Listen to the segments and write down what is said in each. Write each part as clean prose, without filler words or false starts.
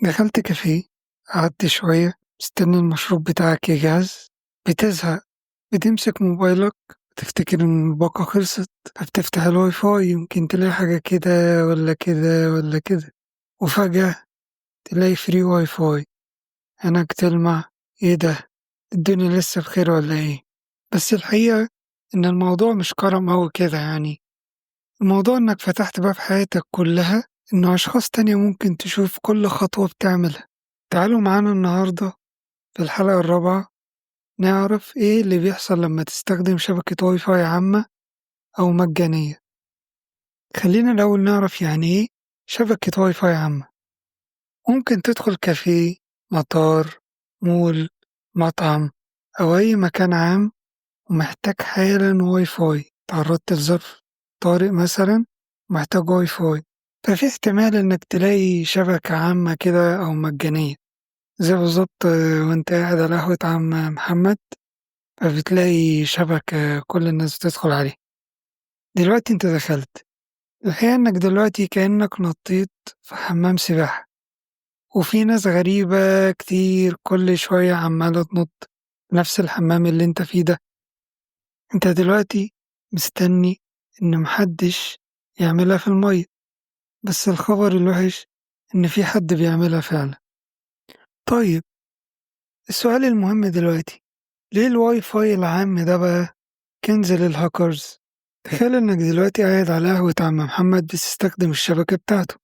دخلت كافيه، قعدت شوية مستني المشروب بتاعك يجهز، بتزهق، بتمسك موبايلك تفتكر إن الباقة خلصت، فبتفتح الواي فاي يمكن تلاقي حاجة كده ولا كده ولا كده، وفجأة تلاقي free WiFi، عينك تلمع، إيه ده؟ الدنيا لسه بخير ولا إيه؟ بس الحقيقة إن الموضوع مش كرم أوي كده يعني. الموضوع إنك فتحت باب حياتك كلها إن أشخاص تانية ممكن تشوف كل خطوة بتعملها. تعالوا معانا النهاردة في الحلقة الرابعة نعرف إيه اللي بيحصل لما تستخدم شبكة واي فاي عامة أو مجانية. خلينا الأول نعرف يعني إيه شبكة واي فاي عامة. ممكن تدخل كافيه، مطار، مول، مطعم أو أي مكان عام ومحتاج حالا واي فاي. تعرضت لظرف طارئ مثلا محتاج واي فاي، ففي احتمال إنك تلاقي شبكة عامة كده أو مجانية، زي بالظبط وانت قاعد على قهوة عم محمد فبتلاقي شبكة كل الناس بتدخل عليها. دلوقتي انت دخلت، الحقيقة انك دلوقتي كأنك نطيت في حمام سباحة وفي ناس غريبة كتير كل شوية عمالة تنط نفس الحمام اللي انت فيه ده. انت دلوقتي مستني ان محدش يعملها في المية، بس الخبر الوحش ان في حد بيعملها فعلا. طيب السؤال المهم دلوقتي، ليه الواي فاي العام ده بقى كنز للهاكرز؟ تخيل انك دلوقتي قاعد على قهوة عم محمد بتستخدم الشبكة بتاعته،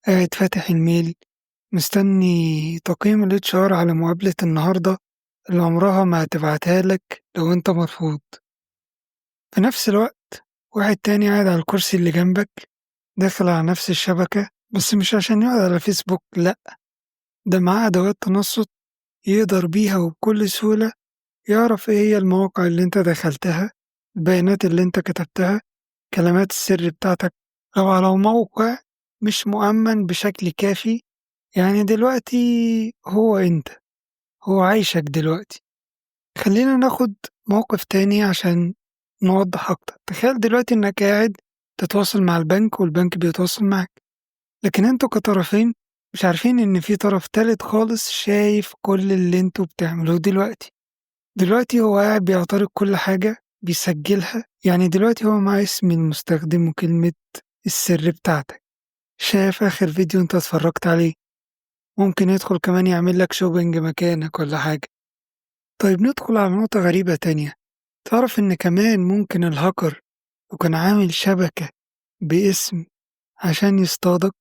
قاعد فاتح ال mail مستني تقييم ال HR على مقابلة النهاردة اللي عمرها ما هتبعتها لك لو انت مرفوض. في نفس الوقت واحد تاني قاعد على الكرسي اللي جنبك داخل على نفس الشبكة، بس مش عشان يقعد على فيسبوك، لأ، ده معاه أدوات تنصت يقدر بيها وبكل سهولة يعرف إيه هي المواقع اللي انت دخلتها، البيانات اللي انت كتبتها، كلمات السر بتاعتك، أو على موقع مش مؤمن بشكل كافي. يعني دلوقتي هو انت، هو عايشك دلوقتي. خلينا ناخد موقف تاني عشان نوضح أكتر. تخيل دلوقتي إنك قاعد تتواصل مع البنك والبنك بيتواصل معك، لكن انتوا كطرفين مش عارفين إن في طرف تالت خالص شايف كل اللي انتوا بتعملوه دلوقتي. دلوقتي هو قاعد بيعترض كل حاجة بيسجلها، يعني دلوقتي هو معاه اسم المستخدم وكلمة السر بتاعتك، شاف آخر فيديو انت اتفرجت عليه، ممكن يدخل كمان يعمل لك shopping مكانك ولا حاجة. طيب ندخل على نقطة غريبة تانية. تعرف إن كمان ممكن الهاكر يكون عامل شبكة باسم عشان يصطادك؟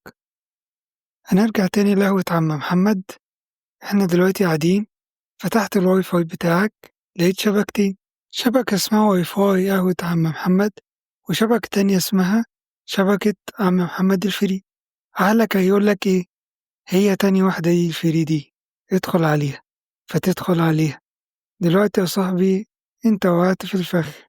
هنرجع تاني لقهوة عم محمد. احنا دلوقتي قاعدين، فتحت الواي فاي بتاعك لقيت شبكتين، شبكة اسمها واي فاي قهوة عم محمد وشبكة تانية اسمها شبكة عم محمد ال free. عقلك هيقولك ايه؟ هي تاني واحدة دي ال free دي، ادخل عليها. فتدخل عليها. دلوقتي يا صاحبي انت وقعت في الفخ،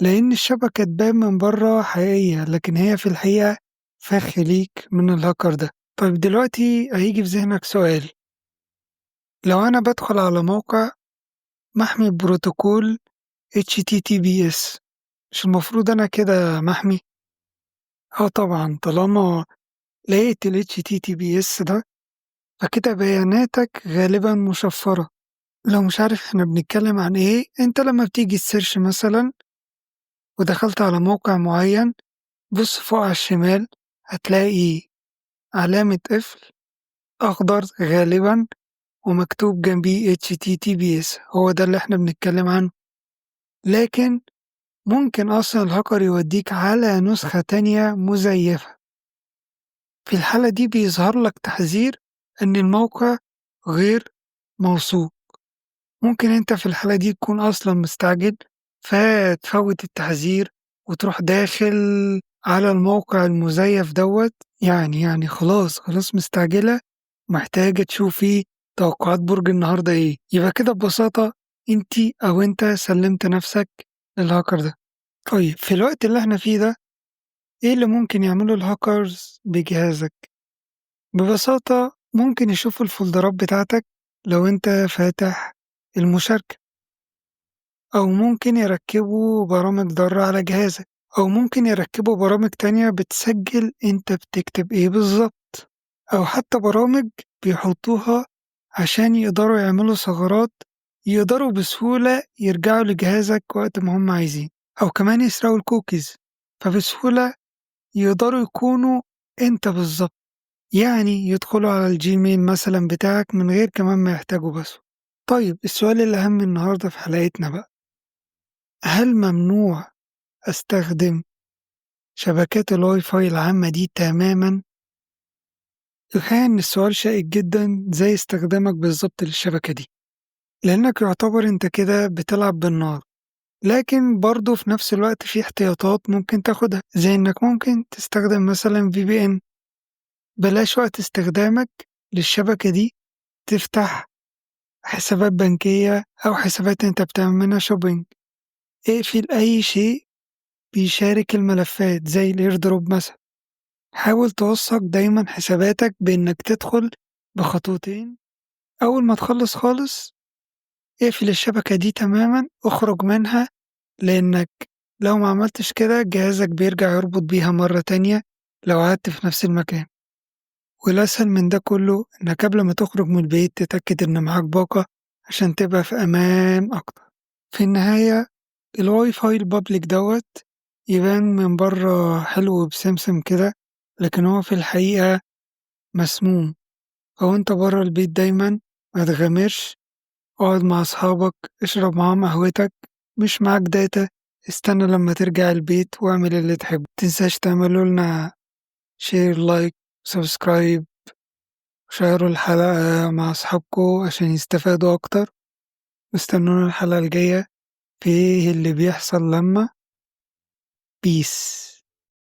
لأن الشبكة تبان من بره حقيقية لكن هي في الحقيقة فخ ليك من الهاكر ده. طيب دلوقتي هيجي في ذهنك سؤال، لو أنا بدخل على موقع محمي بروتوكول HTTPS مش المفروض أنا كده محمي؟ آه طبعا، طالما لقيت ال HTTPS ده فكده بياناتك غالبا مشفرة. لو مش عارف احنا بنتكلم عن ايه، انت لما بتيجي ت search مثلا ودخلت على موقع معين، بص فوق على الشمال هتلاقي علامة قفل أخضر غالبا ومكتوب جنبيه HTTPS، هو ده اللي احنا بنتكلم عنه. لكن ممكن أصلا الهاكر يوديك على نسخة تانية مزيفة. في الحالة دي بيظهر لك تحذير إن الموقع غير موثوق. ممكن أنت في الحالة دي تكون أصلا مستعجل فتفوت التحذير وتروح داخل على الموقع المزيف دوت، يعني خلاص مستعجلة محتاجة تشوفي توقعات برج النهاردة إيه. يبقى كده ببساطة أنت أو أنت سلمت نفسك للهاكر ده. طيب في الوقت اللي احنا فيه ده إيه اللي ممكن يعمله الهاكرز بجهازك؟ ببساطة ممكن يشوفوا الفولدرات بتاعتك لو أنت فاتح المشاركة، أو ممكن يركبوا برامج ضارة على جهازك، أو ممكن يركبوا برامج تانية بتسجل أنت بتكتب إيه بالظبط، أو حتى برامج بيحطوها عشان يقدروا يعملوا ثغرات، يقدروا بسهولة يرجعوا لجهازك وقت ما هم عايزين، أو كمان يسرقوا الكوكيز، فبسهولة يقدروا يكونوا أنت بالظبط، يعني يدخلوا على ال Gmail مثلا بتاعك من غير كمان ما يحتاجوا password. طيب السؤال الأهم النهاردة في حلقتنا بقى، هل ممنوع أستخدم شبكات الواي فاي العامة دي تماما؟ الحقيقة إن السؤال شائك جدا زي استخدامك بالظبط للشبكة دي، لأنك يعتبر أنت كده بتلعب بالنار، لكن برضه في نفس الوقت في احتياطات ممكن تاخدها، زي إنك ممكن تستخدم مثلا VPN. بلاش وقت استخدامك للشبكة دي تفتح حسابات بنكية أو حسابات أنت بتعمل منها shopping. اقفل أي شيء بيشارك الملفات زي ال AirDrop مثلا. حاول توثق دايما حساباتك بإنك تدخل بخطوتين. أول ما تخلص خالص اقفل الشبكة دي تماما، اخرج منها، لأنك لو ما عملتش كده جهازك بيرجع يربط بيها مرة تانية لو قعدت في نفس المكان. والأسهل من ده كله إنك قبل ما تخرج من البيت تتأكد إن معاك باقة عشان تبقى في أمان أكتر. في النهاية ال WiFi ال public دوت يبان من بره حلو بسمسم كده، لكن هو في الحقيقة مسموم. أو أنت بره البيت دايما ما تغامرش، اقعد مع أصحابك، اشرب معاهم قهوتك، مش معاك data استنى لما ترجع البيت واعمل اللي تحبه. متنساش تعملوا لنا share، like، subscribe، شيروا الحلقة مع أصحابكم عشان يستفادوا أكتر. واستنونا الحلقة الجاية في إيه اللي بيحصل لما. peace.